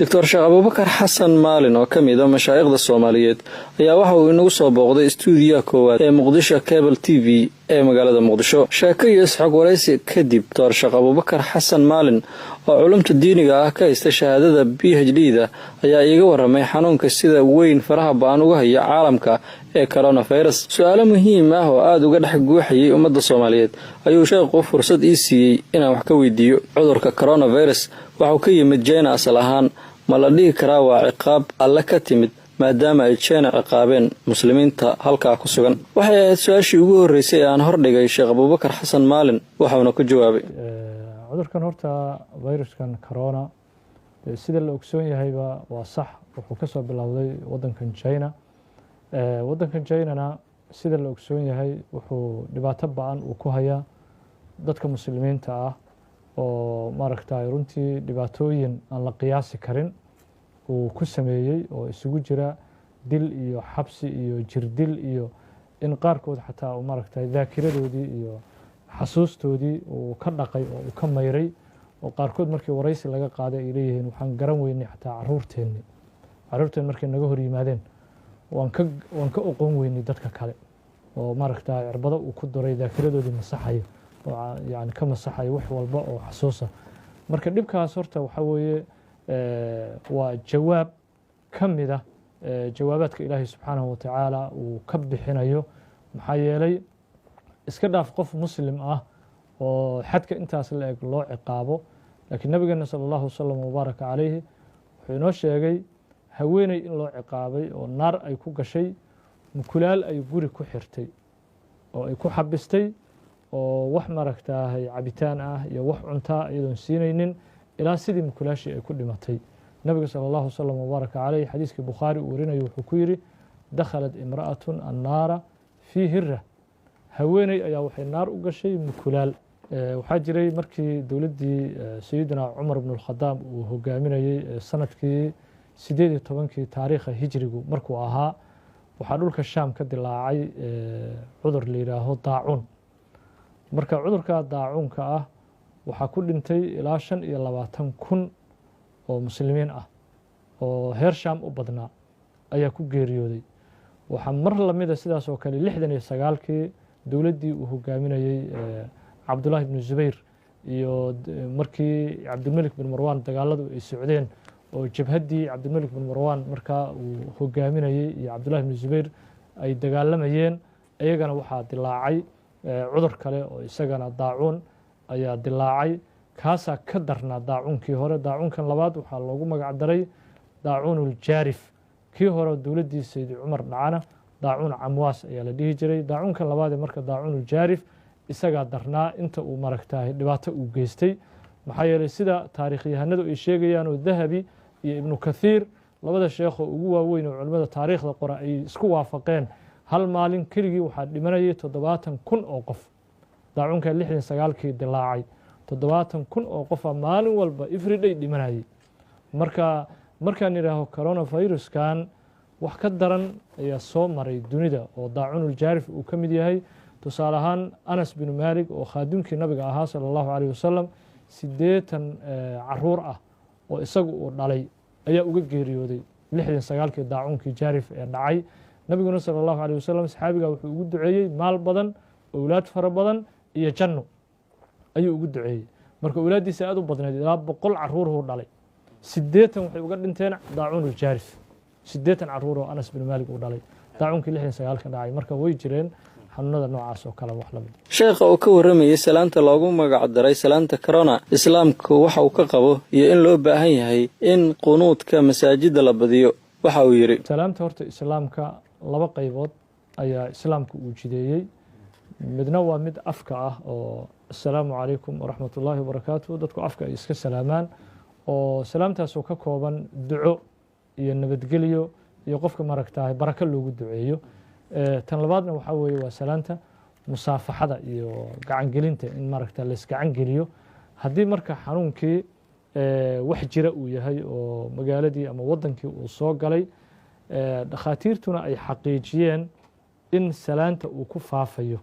Doctor Sheekh Abuubakar Xasan Maalin oo ka mid ah mashaayikhda Soomaaliyeed ayaa waxa uu inagu soo booqday istuudiyaha koowaad ee Muqdisho Cable TV ee magaalada Muqdisho. Sheeko iyo isxog waraysi kadib, Doctor Sheekh Abuubakar Xasan Maalin oo culumta diiniga ah ka haysta shahaadada PhD da ayaa iiga waramay xanuunka sida weyn faraha ba'an uga haya caalamka ee coronavirus. Su-aalo muhiim ah oo aada uga dhex guuxayay ummadda Soomaaliyeed ayuu sheekhu fursad ii siiyey inaan wax ka weydiiyo. Cudurka coronavirus waxauu ka yimid China asal ahaan. Ma la dhihi karaa waa ciqaab Alle ka timid, maadaama ay China ciqaabeen muslimiinta halkaa ku sugan? Waxay ahayd su-aashii ugu horreysay ee aan hordhigay Sheekh Abuubakar Xasan Maalin, waxauna ku jawaabay: Cudurkan horta, viruskan corona, sida la ogsoon yahayba waa sax, wuxuu ka soo bilowday waddankan China. Waddankan Chinana, sida la ogsoon yahay, wuxuu dhibaato ba'an uu ku hayaa dadka muslimiinta ah, oo maaragtay runtii dhibaatooyin aan la qiyaasi karin uu ku sameeyey, oo isugu jira dil iyo xabsi iyo jirdil, iyo in qaarkood xataa uu maaragtay daakiradoodii iyo xasuustoodii uu ka dhaqay oo uu ka mayray, oo qaarkood markii waraysi laga qaaday ay leeyihiin: "Waxaan garan weynay xataa caruurteenni, caruurteen markay naga hor yimaadeen waan ka oqon weynay dadka kale," oo maaragta cirbado uu ku duray daakiradoodii masaxayo, oo yani ka masaxayo wax walba oo xasuusa. Marka dhibkaas horta waxaa weeye waa jawaab ka mid ah jawaabaadka Ilaahay subxaanahu watacaala uu ka bixinayo. Maxaa yeelay, iska dhaaf qof muslim ah oo xadka intaas la eg loo ciqaabo, laakiin nabigeena sala allahu wasalam wabaaraka calayhi wuxuu inoo sheegay haweeney in loo ciqaabay oo naar ay ku gashay mukulaal ay guri ku xirtay oo ay ku xabistay, oo wax maaragtaahay cabitaan ah iyo wax cuntaa iyadoon siinaynin, ilaa sidii mukulaashii ay ku dhimatay. Nabiga sala allahu wasalam wabaaraka caleyh, xadiiskii Bukhaari uu warinayo, wuxuu ku yidhi: "Dakhalat imra'atun annaara fii hira." Haweeney ayaa waxay naar u gashay mukulaal. Waxaa jiray markii dowladdii Sayidina Cumar bnu Alkhadaab uu hogaaminayey, sanadkii 18-kii taariikha hijrigu markuu ahaa, waxaa dhulka Shaam ka dilaacay cudur la yidhaaho daacuun. Marka cudurka daacuunka ah waxaa ku dhintay ilaa 25,000 oo muslimiin ah oo heer Shaam u badnaa ayaa ku geeriyooday. Waxaa mar lamida sidaas oo kale 69-kii dowladdii uu hogaaminayey Cabdullaahi bnu Zubayr, iyo markii Cabdilmelik bin Marwan dagaaladu ay socdeen, oo jabhaddii Cabdilmelik bin Marwan markaa uu hogaaminayey iyo Cabdullahi bnu Zubayr ay dagaalamayeen, iyagana waxaa dilaacay cudur kale oo isagana daacuun ayaa dilaacay. Kaasaa ka darnaa daacuunkii hore. Daacuunkan labaad waxaa loogu magac daray daacuunuljaarif. Kii hore dowladdii Sayidi Cumar dhacana daacuun Camwaas ayaa la dhihi jiray. Daacuunkan labaadee marka daacuunuljaarif isagaa darnaa inta uu maaragtahay dhibaato uu geystay. Maxaa yeelay, sida taariikhyahanadu ay sheegayaan, oo Dahabi iyo Ibnu Kathiir, labada sheekhoo ugu waaweyn oo culimmada taariikhda qora, ay isku waafaqeen, hal maalin keligii waxaa dhimanayay 70,000 oo qof. Daacuunka 69-kii dilaacay, 70,000 oo qofa maalin walba everyday dhimanayay. Marka markaan idhaaho coronaviruskan wax ka daran ayaa soo maray dunida oo daacuunuljaarif uu ka mid yahay. Tusaale ahaan, Anas binu Maalik oo khaadimkii nabiga ahaa sala allahu alayh wasalam, 80 caruur ah oo isagu uu dhalay ayaa uga geeriyooday 69-kii daacuunkii jaarif ee dhacay. Nabiguna sala allahu alayh wasalam saxaabiga wuxuu ugu duceeyey maal badan, owlaad fara badan iyo janno ayuu ugu duceeyey. Marka owlaaddiisa aad u badnayd, ilaa 100 caruurhuu dhalay, 80 waxay uga dhinteen daacuunuljaarif. 80 caruur oo Anas bin Maalik uu dhalay daacuunkii 69-ka dhacay. Marka way jireen xanuunada noocaas oo kale wax lamid. Sheekha oo ka warramayay salaanta loogu magac daray salaanta corona, islaamku waxa uu ka qabo, iyo in loo baahan yahay in qunuudka masaajidda la badiyo, waxa uu yidhi: Salaamta horta islaamka laba qaybood ayaa islaamku uu jideeyey. Midna waa mid afka ah, oo "Assalaamu calaykum waraxmat ullaahi wabarakaatu" dadku afka ay iska salaamaan, oo salaamtaasoo ka kooban duco iyo nabadgelyo iyo qofka maaragtahay barako loogu duceeyo. Tan labaadna waxaa weeye waa salaanta musaafaxada iyo gacangelinta, in maaragta laisgacan geliyo. Haddii marka xanuunkii wax jira uu yahay oo magaaladii ama waddankii uu soo galay, dhakhaatiirtuna ay xaqiijiyeen in salaanta uu ku faafayo,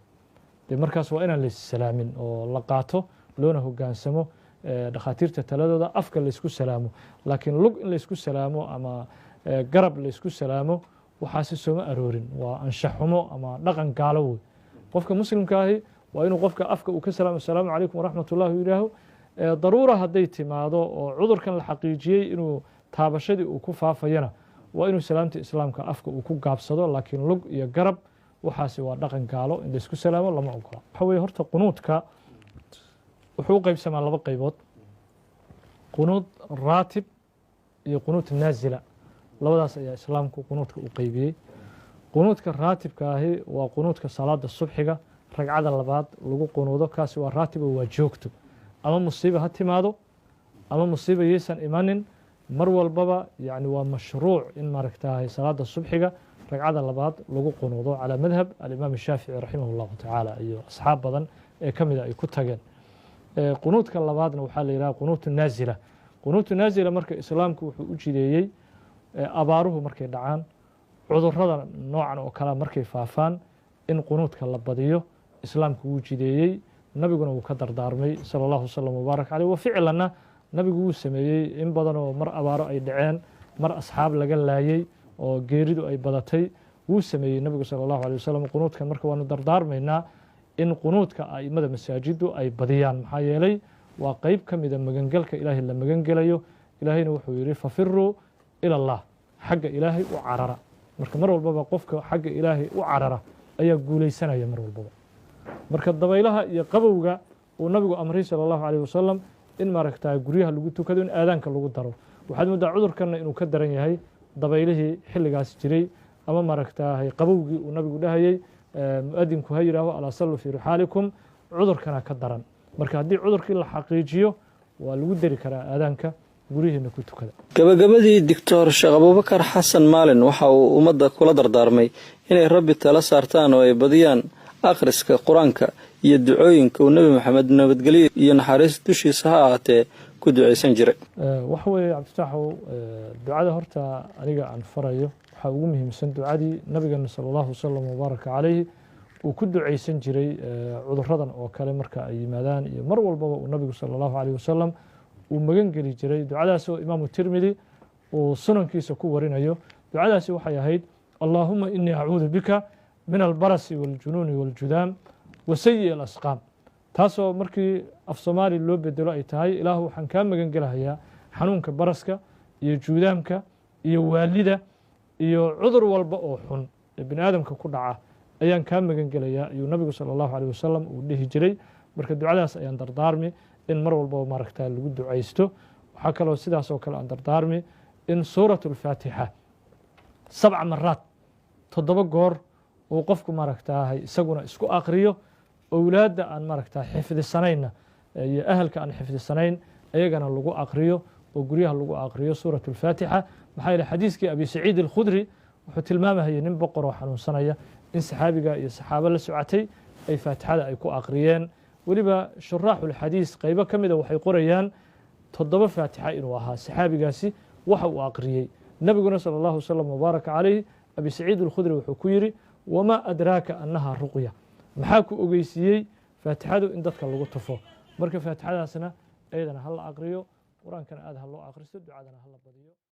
dee markaas waa inaan la issalaamin oo la qaato loona hoggaansamo. Dhakhaatiirta taladooda afka laysku salaamo, laakiin lug in laysku salaamo ama garab laysku salaamo waxaasi sooma aroorin, waa anshaxumo ama dhaqan gaalo wey. Qofka muslimka ahi waa inuu qofka afka uu ka salaamo, asalaamu calaykum waraxmat ullahi yidhaaho. Daruura hadday timaado oo cudurkan la xaqiijiyey inuu taabashadii uu ku faafayana, waa inuu salaamta islaamka afka uu ku gaabsado, laakiin lug iyo garab waxaasi waa dhaqan gaalo, in laysku salaamo lama ogola. Waxa weye horta qunuudka wuxuu u qeybsamaa laba qeybood: qunuud raatib iyo qunuud naazila. Labadaas ayaa islaamku qunuudka u qeybiyey. Qunuudka raatibka ahi waa qunuudka salaada subxiga ragcada labaad lagu qunuudo, kaasi waa raatib oo waa joogto, ama musiiba ha timaado ama musiiba yaysan imanin, mar walbaba yani waa mashruuc in maaragtahay salaada subxiga ragcada labaad lagu qunuudo, calaa madhab alimaam shaafici raximah اllahu tacaala iyo asxaab badan ee ka mida ay ku tageen. Qunuudka labaadna waxaa la yidhaha qunuutu naazila. Qunuutu naazila marka islaamku wuxuu u jideeyey abaaruhu markay dhacaan, cudurada noocan oo kalea markay faafaan, in qunuudka la badiyo islaamku wuu jideeyey, nabiguna wuu ka dardaarmay sala allahu wasalam wabaarak caleyh. Wa ficlanna nabigu wuu sameeyey in badan oo mar abaaro ay dhaceen, mar asxaab laga laayey oo geeridu ay badatay, wuu sameeyey nabigu sala allahu alay wasalam qunuudkan. Marka waanu dardaarmaynaa in qunuudka aimada masaajidu ay badiyaan, maxaa yeelay waa qeyb ka mida magangelka ilaahay la magangelayo. Ilaahayna wuxuu yidhi fafiruu ila allah, xagga ilaahay u carara. Marka mar walbaba qofka xagga ilaahay u carara ayaa guulaysanaya mar walbaba. Marka dabaylaha iyo qabowga uu nabigu amray sala allahu alayh wasalam in maaragta guryaha lagu tukado, in aadaanka lagu daro, waxaad moodaa cudurkanna inuu ka daran yahay dabaylihii xilligaas jiray ama maaragtahay qabowgii uu nabigu dhahayey muadinku ha yidhaaho alaa sallu fii rixaalikum, cudurkana ka daran. Marka haddii cudurkii la xaqiijiyo waa lagu dari karaa aadaanka, guryihiina ku tukada. Gabagabadii, Doctor Sheekh Abuubakar Xasan Maalin waxa uu ummadda kula dardaarmay inay Rabbi tala saartaan oo ay badiyaan akhriska Qur-aanka iyo ducooyinka uu Nebi Maxamed, nabadgelyo iyo naxariis dushiisa ha ahaatee, ku ducaysan jiray. Waxa weeye Cabdifataxow, ducada horta aniga aan farayo waxaa ugu muhiimsan ducadii nabigeena sala allahu wasalam wabaaraka calayhi uu ku ducaysan jiray cuduradan oo kale marka ay yimaadaan, iyo mar walbaba uu nabigu sala allahu alayh wasalam uu magan geli jiray, ducadaas oo Imaamu Tirmidi uu sunankiisa ku warinayo. Ducadaasi waxay ahayd: allaahuma inii acuudu bika min albarasi waljunuuni waljudaam wa sayi alasqaam. Taasoo markii af soomaali loo bedelo ay tahay: ilaahu waxaan kaa magan gelahayaa xanuunka baraska iyo juudaamka iyo waalida iyo cudur walba oo xun ee bini aadamka ku dhaca ayaan kaa magan gelayaa, ayuu nabigu sala allahu aleyh wasalam uu dhihi jiray. Marka ducadaas ayaan dardaarmi in mar walbaba maaragta lagu ducaysto. Waxaa kaloo sidaas oo kale aan dardaarmi in suurat alfaatixa 7 maraad, 7 goor uu qofku maaragtaahay isaguna isku aqriyo, owlaadda aan maaragta xifdisanayna iyo ahalka aan xifdisanayn ayagana lagu aqriyo oo guryaha lagu aqriyo suurat alfaatixa. Maxaa yeele xadiiskii Abi Saciid Alkhudri wuxuu tilmaamahayay nin boqor oo xanuunsanaya in saxaabiga iyo saxaabo la socotay ay faatixada ay ku aqriyeen. Weliba shuraaxulxadiis qaybo ka mida waxay qorayaan 7 faatixa inuu ahaa saxaabigaasi waxa uu aqriyey. Nabiguna sala allahu wasalam wabaaraka calayh Abi Saciid Alkhudri wuxuu ku yidhi: wamaa adraaka annaha ruqya? Maxaa ku ogeysiiyey faatixadu in dadka lagu tufo? Marka faatixadaasna iyadana ha la aqriyo, qur-aankana aad ha loo akhristo, ducadana ha la badiyo.